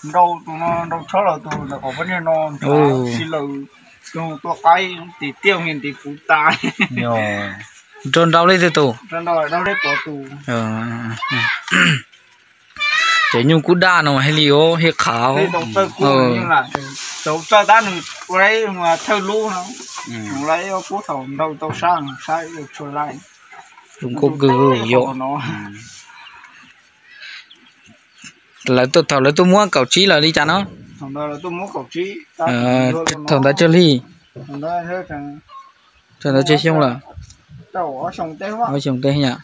Nrau tus no, nrau tshab los tus ntawm qhov pab niag no ntshav si lawm, tus tua qaib ntim tiaj ntim puv tas. Nrau nrau li twg tus? Cov nyuj kub daj no mas hais li os, hiaj qhav. Txawj tab nws ua thawj lub no, lawv kub thaum nrau tau sab sab tshua lais. Zoo nkauj kawg yom. Lawv thaum lawv tuaj muab kaum tsib lawm li cas no? Thaum ntawd tsawg hli? Thaum ntawd tsawg xyoo lawm? Ob xyoo teb yom.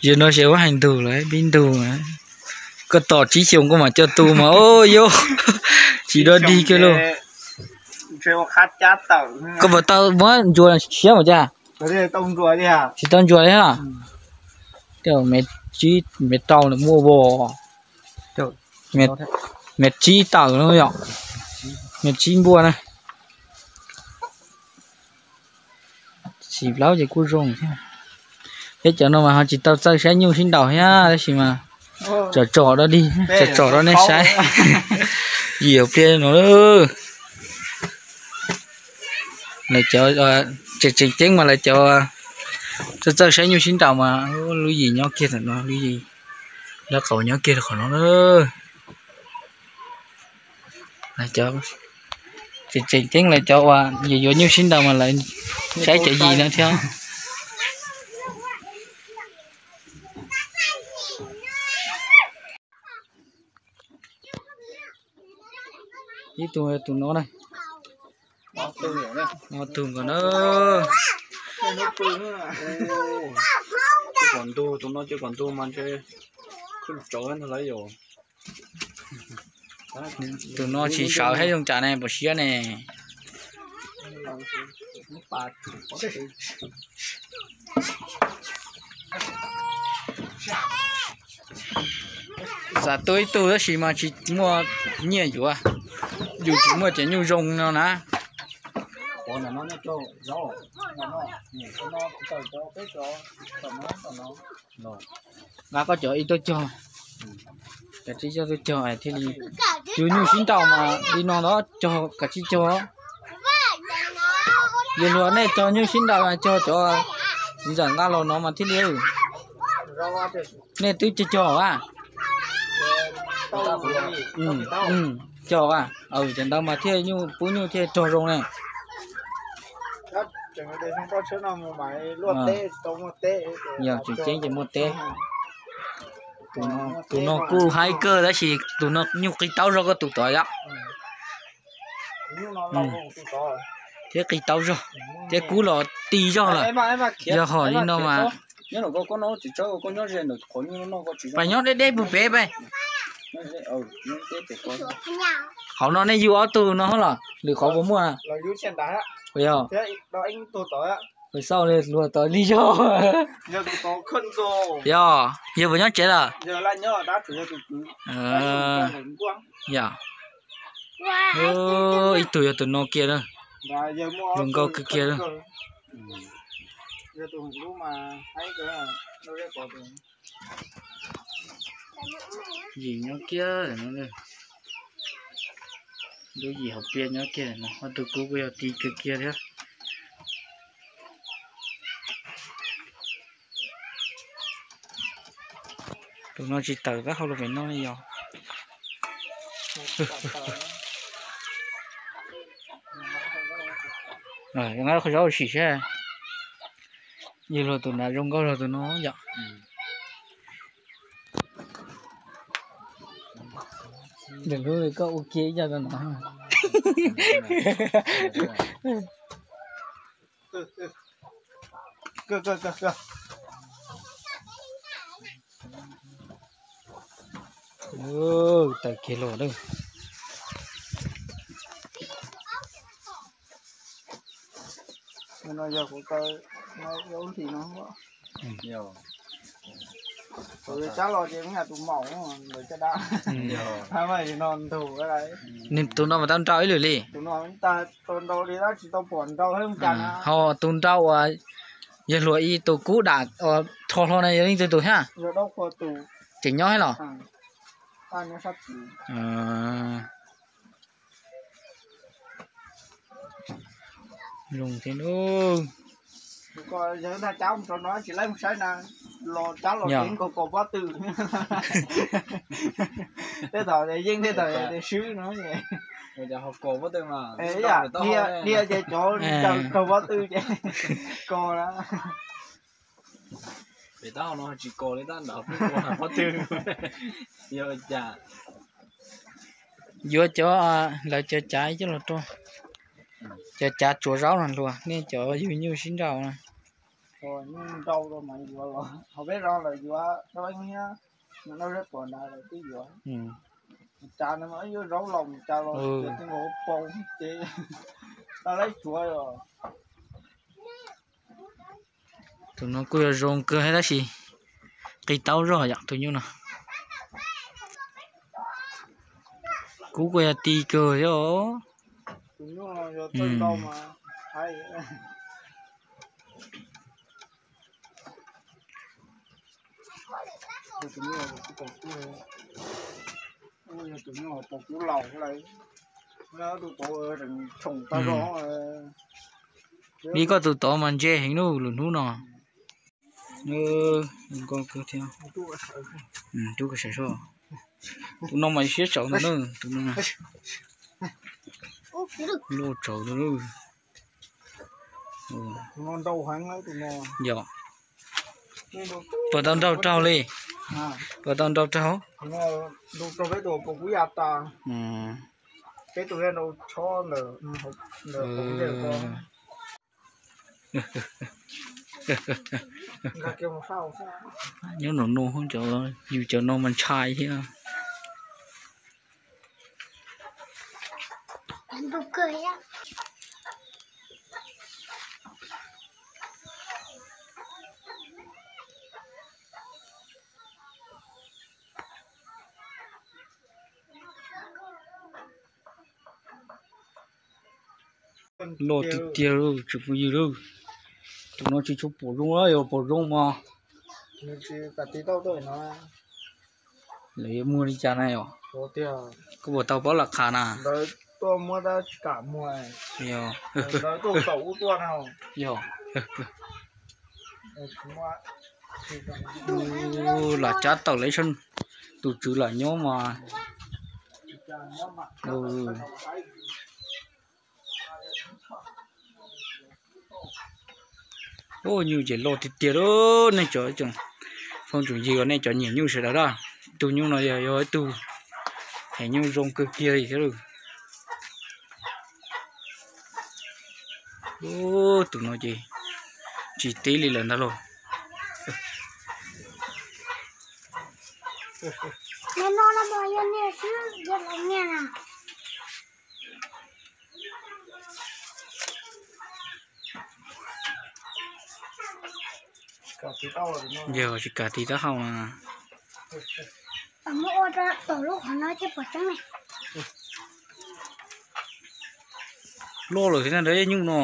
Yog no ces ua hais ntug lawm, pib ntug. Koj tos tsib xyoo koj mam coj tu mas, o yog, tsis dog dig kiag lauj. Koj puas tau muab ntsuas siab mas cas? Tsis tau ntsuas li. Tej me tsib me rau lawm muaj vos, me tsib tawm no yom, me tsib npuaj na. Xim plaub ces kuj zoo thiab. Peb cov no mas ho tsis tau txawj saib nyuj sib nraus thiab tab sis mas tsom tsom rau dig, tsom tsom rau nej saib. Yim hauv pliaj no, lawv cov tseem tseem ceeb mas lawv cov txawj txawj saib nyuj sib nraus mas lub yim nyob kiag ntawm no, lub yim dab qaus nyob kiag rau qhov no. Lawv cov tseem tseem ceeb, lawv cov uas yuav yuav nyuj sib nraus mas lawv saib cov yim no thiab. Ib tug tus no na. Ob tug nkawd na. Tus no ces kom ntug mas ntshe khwj tsawv ntag lawm yom. Tus no tsis sawv thiab zoo cas ne, pom siab ne. Xav tua ib tug tab sis mas tsis muaj nyiaj yuav, yus tsis muaj cov nyuj zoo no na. Nqa koj cov ib tuaj cog, kav tsij coj tuaj cog thiaj li, yus nyuj sib nraus mas li no ntawd cog kav tsij cog. Yog luag nej cog nyuj sib nraus cog cov ntxawm nqa los no mas thiaj li. Nej twb cog cog a? Cog a, cov ntawd mas thiaj nyuj pub nyuj thiaj rog zoo ne. Yog tseem ceeb ces muaj teb. Tus no kuj haib kawg tab sis tus no nyuj qis taub zog koj tus tod yom. Thiab qis taub zog, thiab kub los ti zog lawm. Yog hom li no mas. Pais nyob deb deb puag pem pem. Hauv no nej yug ob tug no los lwm qhov puas muaj? Yog, xauj li luag tod li zog. Yog, yog puas nyob tsev lawm? Yog, ib tug yog tus no kiag na, zoo nkauj kiag kiag na. Yim nyob kiag no, lub yim hauv pliaj nyob kiag no, ob tug kub kuj yog ti kiag kiag thiab. Tus no tsis tawm tab hau los pem no ne yog. Zaub sim saib, yog luag tus nav zoo nkauj zog tus no yom. Lwm hnub koj ua kiag ib co rau no. Tawm kiag los lawm. Tus no mas tau nrau ib lwm li. Ho tus nrau uas yawg hluas ib tus kub dam rho hlo na yog leej twg tus thiab? Tseem nyob thiab los? Zoo thiab lauj. Yog nag cab mus rau no tsis laib mus saib na, los cab los kev nkaus kaus pob tw. Tej thaum yeej tej thaum tias swb no. Niaj ces cov raug pob tw ces kos na. Pem taub hau no tsis kos li, tab nrad pob tw. Yog cas yuav cov, lawv cov cav coj los rau, cov cav tsuav zaub no hluas, nej cov yug nyuj sib nrauj na. Nyuj nrauj mas yuav los ho peb zos lawv yuav, nrauj ib hnub nyob zeb puas ntawd lawv twb yuav. Cas no yuav zaub laus cas los yuav tib nkaus pau ces tau laib tsuav os. Tus no kuj yog zoo kawg thiab tab sis qis taub zog yom tus nyuj no. Kub kuj yog ti kawg thiab os. Li koj tus tod mas ntse heev lauj lwm hnub no. Nkauj kawg thiab. Rub kom sawv soj. Tus no mas siab tsaus ntau na, tus no. Luaj tsaus ntau. Yog. Puas tau nrauj raug li? Puas tau nrauj raug? Nyob no no cov, yus cov no mas ntshai thiab. Loj tiag tiag lauj tsoom phooj ywg lauj. Tus no tsis tshua pom zoo, yog pom zoo mas lawv yuav muag li cas na yom? Koj puas tau paub lam qha na? Yog. Yog. Lam cab tawm lawm, tus tswv lam nyob mas. Nyuj ces loj tiag tiag lauj nej cov, tsoom phooj tsoom ywg, nej cov nyiam nyuj sawv daws na. Tus nyuj no yog yog ib tug heev nyuj zoo kawg kiag li thiab lauj. Tus no ces tsis tib li lawm ntag lauj. Yog tsis kam tiv taub hau na. Loj lawm thiab na, ntawd nyuj no.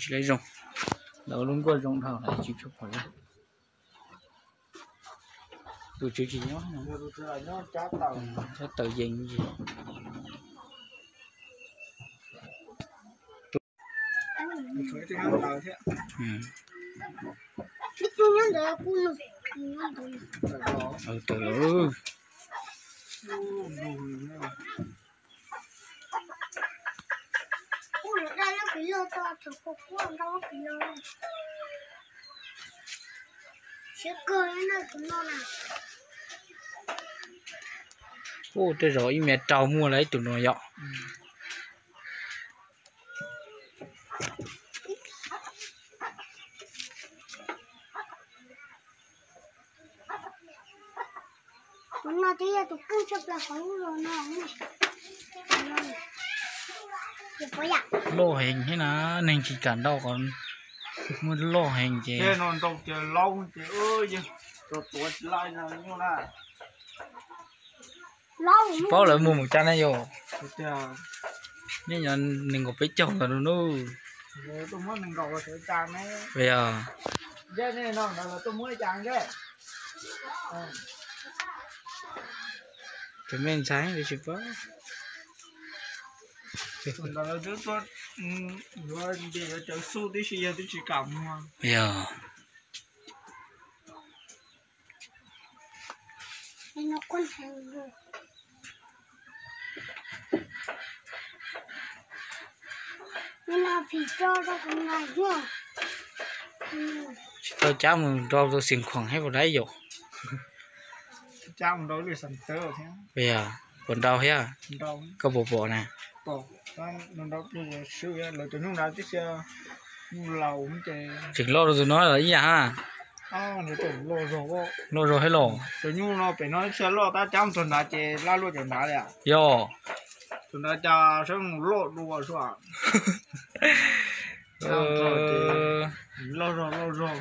Tsis zoo, lawv lub nkuaj zoo dhau lawm tsis tshua pom zoo. Tus tswv tsis nyob, cab tawm yees. Ub, tej zaum ib me rau muaj lawm ib tug no yom. Loj heev thiab na, neeg tsis kam nrauj kom Muaj loj heev ces. Tej no nrau tias laub ces, yog, tuav tsis laib no nyuj na. Tsis paub lawv muag mus cas na yom. Nyob nyob nees nkaum peb caug ntawd no nub. Yog, tus me ntxhais tsis paub. Ntawd twb tuaj, yuav nce yuav cawv xub tib si yog twb tsis kam muag. Yog. Tsis tau cab mus nrau rau Xiav Khuam thiab puas dai yom? Puas nrau thiab? Koj puas pom na? Lawv cov nyuj nrad tib si, nyuj laus ces. Tseem loj rau tus no los ib yam ha. Loj zog thiab los. Cov nyuj no pem no tib si loj tab cab mus txog nrad ces laj luaj cov nrad li. Yog. Tus nrad cas saib mus loj dua sua. Loj zog loj zog.